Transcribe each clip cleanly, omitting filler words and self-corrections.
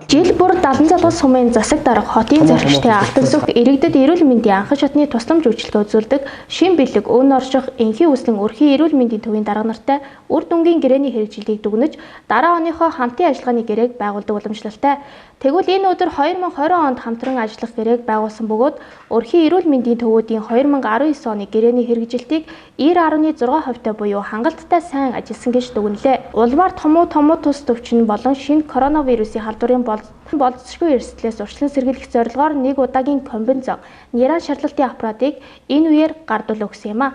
Жил бүр Далан сумын засаг дарга хотын зоригчтой Алтансүх иргэдэд эрүүл мэндийн анхан шатны тусламж үйлчилгээ үзүүлдэг шин бэлэг өн орших энхийн үүслэн өрхийн эрүүл мэндийн төвийн дарга нартай үр дүнгийн гэрээний хэрэгжилтийг дүгнэж дараа оныхоо хамтын ажиллагааны гэрээг байгуулдаг уламжлалтай. Тэгвэл энэ өдөр 2020 онд хамтран ажиллах гэрээг байгуулсан бөгөөд өрхийн эрүүл мэндийн төвүүдийн 2019 оны гэрээний хэрэгжилтийг 90.6% буюу хангалттай сайн ажилласан гэж дүгнэлээ. Улмаар томуу тус төвчин болон шинэ коронавирусын халдварын болцсошгүй эрсдлээс урьдчилан сэргийлэх зорилгоор нэг удаагийн комбинзон нэран шарлалтын аппаратыг энэ үеэр гардуул өгсөн юм а.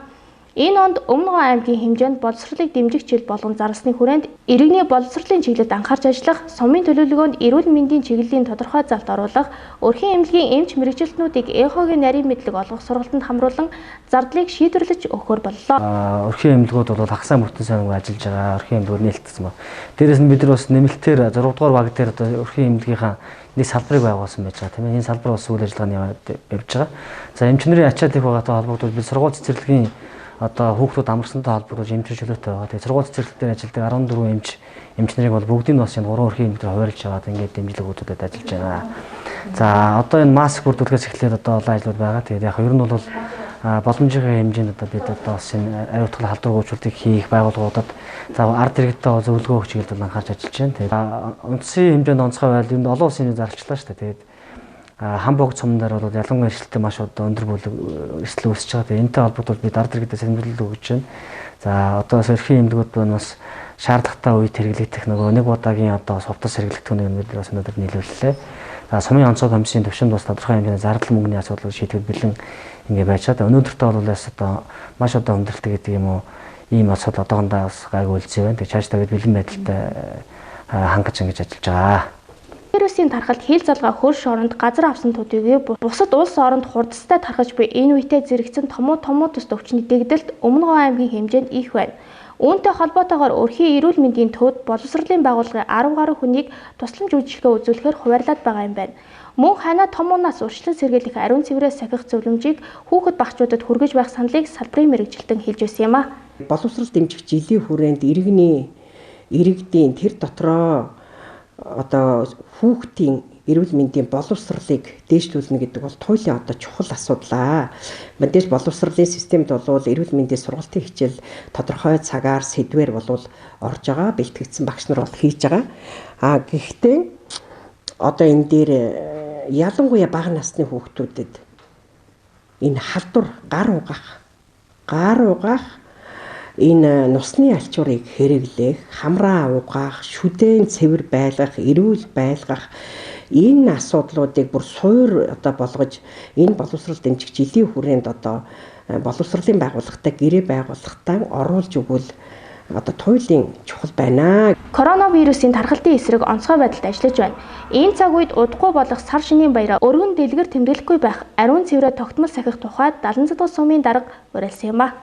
Энэ онд Өмнө Говь аймгийн хэмжээнд боловсролыг дэмжих жил болгон зарласны хүрээнд иргэний боловсролын чиглэлд анхаарч ажиллах, сумын төлөвлөгөөнд эрүүл мэндийн чиглэлийн тодорхой залт оруулах, өрхийн эмнэлгийн эмч мэргэжилтнүүдийг эхогийн нарийн мэдлэг олгох сургалтанд хамруулан зардлыг шийдвэрлэж өгөхөөр боллоо. Өрхийн эмнэлгүүд бол хагасаа бүтэн сайнгүй ажиллаж байгаа. Өрхийн эмнэлгүүд нээлтсэн ба. Дээрээс нь бид нар бас нэмэлтээр 6 дугаар баг дээр одоо өрхийн эмнэлгийнхаа нэг салбарыг байгуулсан байж байгаа, тийм ээ. Энэ салбар бас үйл ажиллагааны явж байгаа. За, эмч нарын ачаал их байгаатай холбогдвол бид сургууль цэцэрлэгийн одоо хүүхдүүд амарсантай холбогдож эмчээр чөлөөтэй байгаа. Тэгээ сургууль цэцэрлэг дээр ажилладаг 14 эмч нарыг бол бүгдийг нь бас энэ 3 өрхийн эмнэлгээр хуваарлж аваад ингээд дэмжлэг үзүүлээд ажиллаж байна. За, одоо энэ маск бүрдүүлэхээс эхлээд одоо олон ажлууд байгаа. Тэгээд яг ер нь бол боломжийн хэмжээнд одоо бид одоо бас энэ ариутгал халдвар гүйцүүлтийг хийх байгууллагуудад, за, ард иргэдтэй зөвлөгөө өгөх чиглэлд бол анхаарч ажиллаж байна. Тэгээд үндсэн хэмжээнд онцгой байдал ер нь олон улсын зарлчлаа шүү дээ. Тэгээд хам богд сум дээр бол ялангуяа эрсдэлтэй маш одоо өндөр бүлэг эрсдэл үүсэж байгаа. Тэгээд энэтэй холбогдвол бид ард иргэдэд сэнэмжлэл өгч байна. За, одоо сөрхийн эмнэлгүүд маань бас шаардлагатай үед хэрэглэгдэх нөгөө нэг удаагийн одоо сувтас хэрэглэгдэхүүнийг бид бас өнөөдөр нийлүүллээ. За, сумын онцгой комиссийн төвшөнд бас тодорхой хэмжээний зардал мөнгөний асуудлыг шийдэхэд бэлэн ингээ байж байгаа. Өнөөдөртөө бол бас одоо маш одоо хүндрэлтэй гэдэг юм уу, ийм асуудал одоохондоо бас гайгүй үлдсэн байна. Тэгээд цаашдаа бид бэлэн байдалтай хангаж ингэж ажиллаж байгаа. Вирусын тархалт хил залгаа хөр шоронд газар авсан төдийгүй бусад улс оронд хурдстай тархаж буй энэ үетэй зэрэгцэн томуу тус төвчний дэгдэлт Өмнө Говь аймгийн хэмжээнд их байна. Үүнтэй холбоотойгоор өрхийн эрүүл мэндийн төвд боловсролын байгууллагын 10 гаруй хүнийг тусламж үйлчилгээ үзүүлэхээр хуваарлаад байгаа юм байна. Мөн ханаа томуунаас урьдчилан сэргийлэх ариун цэврээ сахих зөвлөмжийг хүүхэд багчуудад хүргэж байх саналыг салбарын мэргэжилтэн хэлж байсан юм а. Боловсрол дэмжих жилийн хүрээнд иргэний иргэдийн тэр дотроо одоо хүүхдийн эрүүл мэндийн боловсролыг дээшлүүлнэ гэдэг бол туйлын одоо чухал асуудал аа. Мэдээж боловсролын системд бол эрүүл мэндийн сургалтын хичээл тодорхой цагаар сэдвээр бол орж байгаа, бэлтгэгдсэн багш нар бол хийж байгаа. А гэхдээ одоо энэ дээр ялангуяа бага насны хүүхдүүдэд энэ халдвар гар угаах энэ нусны алчуурыг хэрэглэх, хамраа угаах, шүдэн цэвэр байлгах, эрүүл байлгах энэ асуудлуудыг бүр суур одоо болгож энэ боловсрол дэмжих жилийн хүрээнд одоо боловсролын байгууллагатай гэрээ байгууллагатай оруулж өгвөл одоо туйлын чухал байна. Коронавирусын тархалтын эсрэг онцгой байдалд ажиллаж байна. Энэ цаг үед удахгүй болох сар шинийн баяраа өргөн дэлгэр тэмдэглэхгүй байх, ариун цэврээ тогтмол сахих тухай Далан задгал сумын дарга уриалсан юм а.